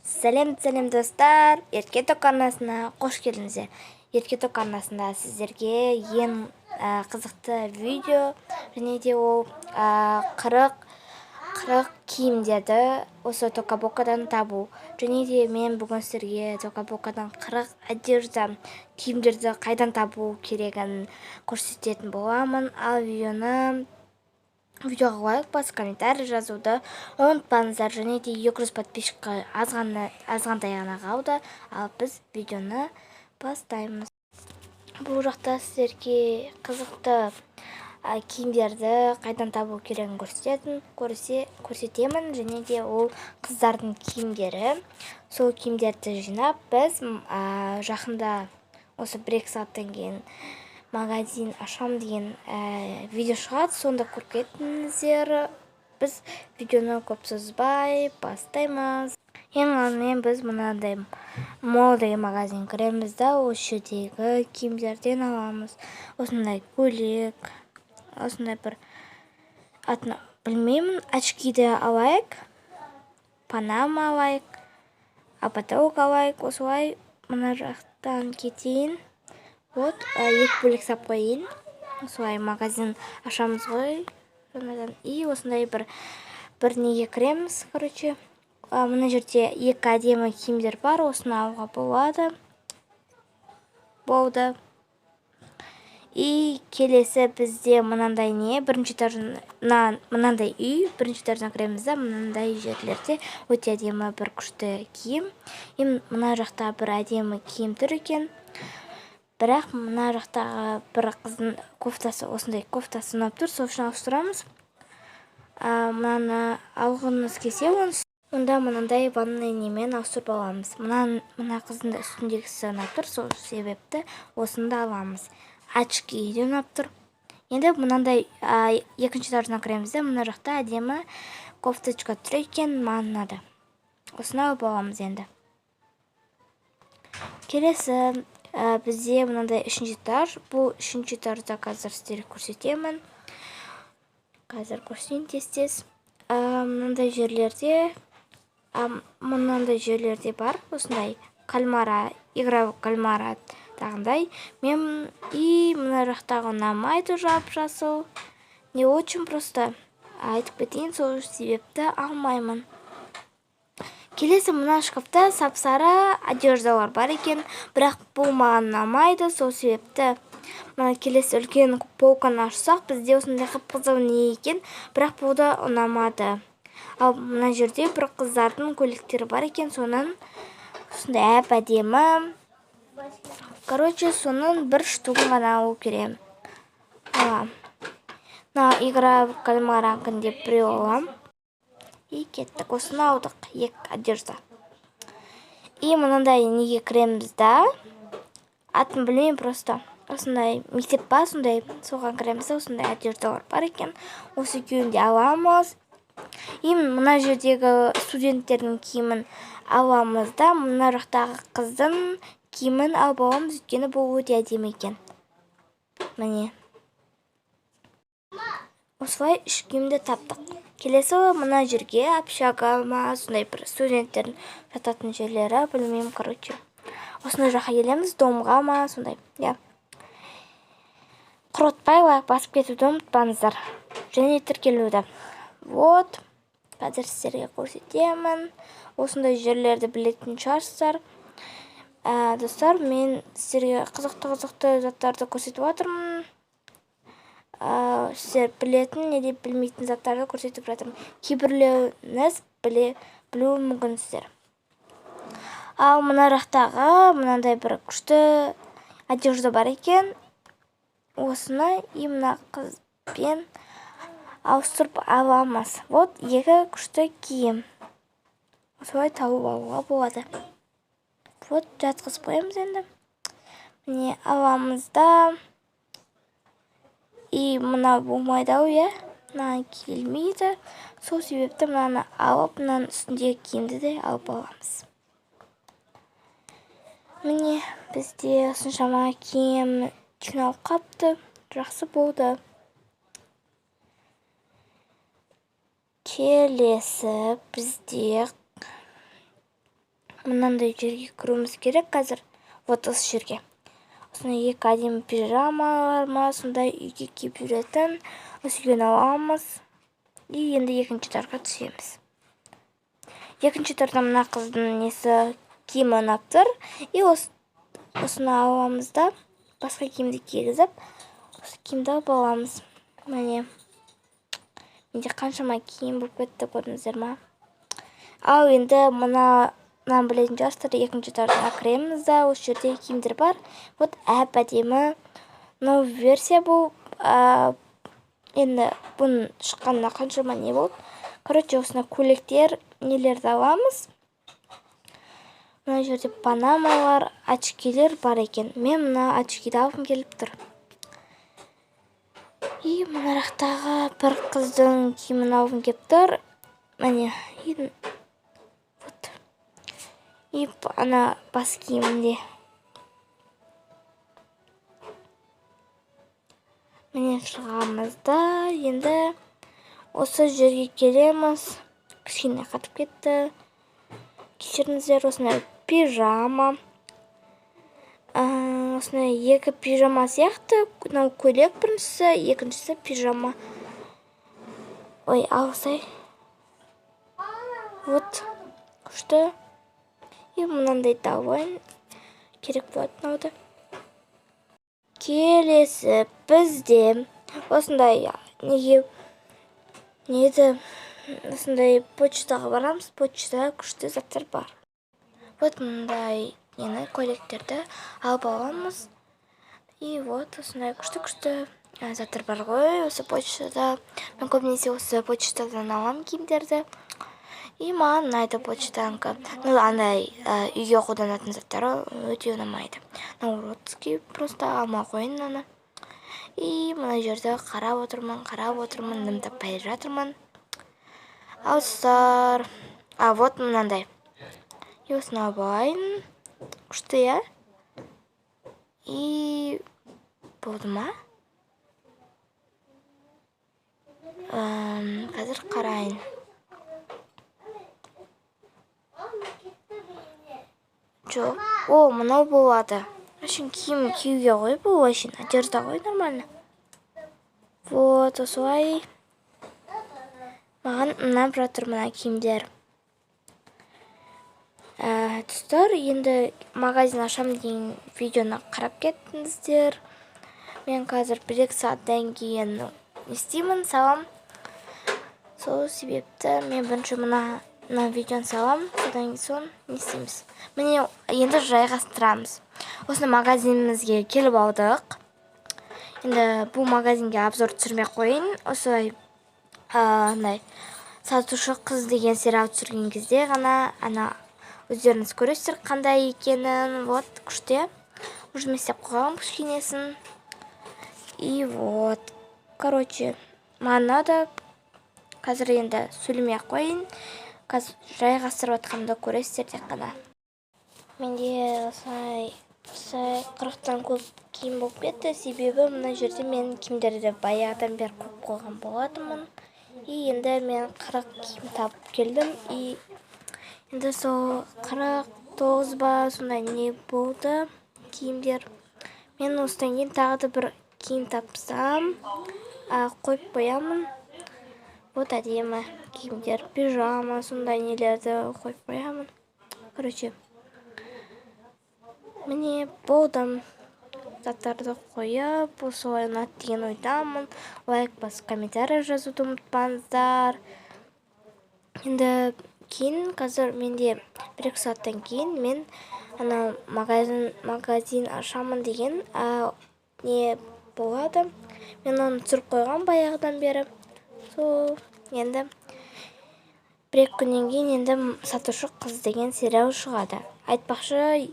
Сәлем, сәлем, достар! Ерке Ток арнасына қош келдіңіздер. Ерке Ток арнасында сіздерге ең қызықты видео және де ол 40 киімдерді осы Тока Бокадан табу. Және де мен бүгін сіздерге Тока Бокадан 40 одежда киімдерді қайдан табу керегін көрсететін боламын. Ал видеоға лайк басып, комментарий жазуды ұмытпаңыздар. Және де 200 подписчикқа азғантай ғана қалды. Ал біз видеоны бастаймыз. Бұл жақта сіздерге қызықты киімдерді қайдан табу керегін көрсетемін. Және де ол қыздардың киімдері. Сол киімдерді жинап, біз жақында осы 1-2 сағаттан кейін магазин ашам деген видео шығады, сонда көріп кетіңіздер. Біз видеоны көп созбай бастаймыз. Ең алдымен біз мынандай Мол деген магазин кіреміз да, осы жердегі киімдерден аламыз. Осындай көйлек, осындай бір, атын білмеймін, очкиді алайық, панама алайық, апатаук алайық. Осылай мына жақтан кетейін. Вот, екі бөлек салып қояйын. Осылай магазин ашамыз ғой жаңадан. И осындай бір неге кіреміз, короче. Мына жерде екі әдемі киімдер бар, осыны алуға болады. Болды. И келесі бізде мынандай не, бірінші этажына, мынандай үй, бірінші этажына кіреміз да, мынандай жерлерде өте әдемі бір күшті киім. И мына жақта бір әдемі киім тұр екен. Бірақ мына жақтағы бір қыздың кофтасы, осындай кофтасы ұнап тұр, сол үшін ауыстырамыз. Мынаны алғыңыз келсе, онда мынандай ванный немен ауыстырып аламыз. Мына қыздың да үстіндегісі ұнап тұр, сол себепті осыны да аламыз. Очки де ұнап тұр. Енді мынандай екінші этажына кіреміз де, мына жақта әдемі кофточка тұр екен, маған ұнады. Осыны алып аламыз енді. Келесі бізде мынандай үшінші этаж. Бұл үшінші этажда қазір сіздерге көрсетемін. Қазір көрсетейін тез-тез. Мынандай жерлерде бар осындай кальмара, игра в кальмара тағындай. Мен и мына жақтағы ұнамайды, жап-жасыл. Не очень, просто айтып кетейін, сол себепті алмаймын. Келесі мына шкафта сап-сары одеждалар бар екен, бірақ бұл маған ұнамайды, сол себепті мына келесі үлкен полканы ашсақ, бізде осындай қып-қызыл не екен, бірақ бұл да ұнамады. Ал мына жерде бір қыздардың көйлектері бар екен, соның осындай әп-әдемі. Короче, соның бір штугын ғана алу керек. Аламын. Мына игра в кальмара деп біреу аламын. И кеттік. Осыны алдық. Екі одежда. И мынандай неге кіреміз да. Атын білмеймін просто. Осындай мектеп па, сондай, соған кіреміз да, осындай одеждалар бар екен. Осы екеуін де аламыз. И мына жердегі студенттердің киімін аламыз да, мына жақтағы қыздың киімін алып аламыз, өйткені бұл өте әдемі екен. Міне. Осылай үш киімді таптық. Келесі мына жерге общага ма, сондай бір студенттердің жататын жерлері, білмеймін, короче. Осындай жаққа келеміз, домға ма, сондай, иә. Құртпай лайк басып кетуді ұмытпаңыздар және тіркелуді. Вот, қазір сіздерге көрсетемін. Осындай жерлерді білетін шығарсыздар. Достар, мен сіздерге қызықты қызықты заттарды көрсетіп жатырмын. Сіздер білетін не деп білмейтін заттарды көрсетіп жатырмын. Кейбіреулеріңіз білуі мүмкінсіздер. Ал мына жақтағы мынандай бір күшті одежда бар екен. Осыны и мына қызбен ауыстырып аламыз. Вот екі күшті киім. Осылай тауып алуға болады. Вот жатқызып қоямыз енді. Міне, аламыз да. И мына болмайды ау, иә? Мына келмейді. Сол себепті мынаны алып, мынаның үстіндегі киімді де алып аламыз. Міне, бізде осыншама киім жиналып қапты. Жақсы болды. Келесі бізде Мынандай жерге кіруіміз керек қазір. Вот осы жерге. Осындай екі әдемі пижамалар ма, сондай үйге киіп жүретін. Осы үйден аламыз. И енді екінші этажға түсеміз. Екінші этажда мына қыздың несі киімі ұнап тұр. И осыны аламыз да, басқа киімді кигізіп, осы киімді алып аламыз. Міне. Менде қаншама киім болып кетті, көрдіңіздер ма? Ал енді мынаны білетін шығарсыздар, екінші этажға кіреміз да, осы жерде киімдер бар. Вот әп-әдемі новый версия бұл. Енді бұның шыққанына қаншама не болды. Короче, осындай көйлектер, нелерді аламыз. Мына жерде панамалар, очкилер бар екен. Мен мына очкиді алғым келіп тұр. И мына жақтағы бір қыздың киімін алғым келіп тұр. Міне, и вот. И ана бас киімінде. Міне шығамыз да, енді осы жерге келеміз. Кішкене қатып кетті. Кешіріңіздер, осындай пижама. Осындай екі пижама сияқты. Мынау көйлек біріншісі, екіншісі пижама. Ой, алсай. Вот, күшті. И мынандай да алайын. Керек болады мынау да. Келесі бізде осындай неге неді осындай почтаға барамыз. Почтада күшті заттар бар. Вот мындай нені көйлектерді алып аламыз. И вот осындай күшті-күшті заттар бар ғой осы почтада. Мен көбінесе осы почтадан аламын киімдерді. И маған ұнайды почтанікі. Ну, андай үйге қолданатын заттары өте ұнамайды. Мынау уродский, просто алмай қояйын мынаны. И мына жерде қарап отырмын, қарап отырмын, дым таппай жатырмын. Ал достар, вот мынандай. И осыны алып алайын. Күшті, иә? И болды ма? Қазір қарайын. Жоқ. О, мынау болады. Вообще киім киюге ғой бұл, вообще одежда ғой, нормально. Вот осылай. Маған ұнап жатыр мына киімдер. Достар, енді магазин ашам деген видеоны қарап кеттіңіздер. Мен қазір 1-2 сағаттан кейін не істеймін, салам. Сол себепті мен бірінші мына видеоны салам, содан соң не істейміз. Міне енді жайғастырамыз. Осыны магазинімізге келіп алдық. Енді бұл магазинге обзор түсірмей қояйын. Осылай, андай сатушы қыз деген сериал түсірген кезде ғана ана өздеріңіз көресіздер қандай екенін. Вот күшті. Уже мен істеп қойғанмын кішкенесін. И вот, короче, маған ұнады. Қазір енді сөйлемей ақ қояйын. Қазір жайғастырып жатқанымды көресіздер тек қана. Менде осылай 40-тан көп киім болып кетті. Себебі мына жерде мен киімдерді баяғыдан бері қойып қойған болатынмын. И енді мен 40 киім тауып келдім. И енді сол 49 ба сондай не болды киімдер. Мен осыдан кейін тағы да бір киім тапсам, қойып қоямын. Вот әдемі киімдер, пижама, сондай нелерді қойып қоямын. Короче, міне болдым. Заттарды қойып, осылай ұнады деген ойдамын. Лайк басып, комментарий жазуды ұмытпаңыздар. Енді кейін, қазір менде 1-2 сағаттан кейін мен ана магазин ашамын деген, не болады. Мен оны түсіріп қойған баяғыдан бері. Сол енді 1-2 күннен кейін енді сатушы қыз деген сериал шығады. Айтпақшы,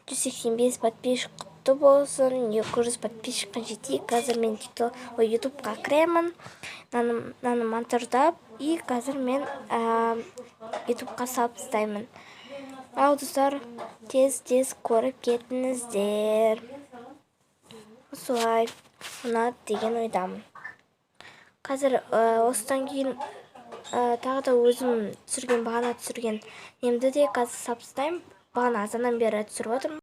185 подписчик құтты болсын, 200 подписчикқа жетейік. Қазір мен ютубқа кіремін, мынаны монтаждап, и қазір мен ютубқа салып тастаймын. Ал достар, тез-тез көріп кетіңіздер. Осылай ұнады деген ойдамын. Қазір осыдан кейін Тағы да өзім түсірген, бағана түсірген немді де қазір салып тастаймын. Бағана азаннан бері түсіріп отырмын.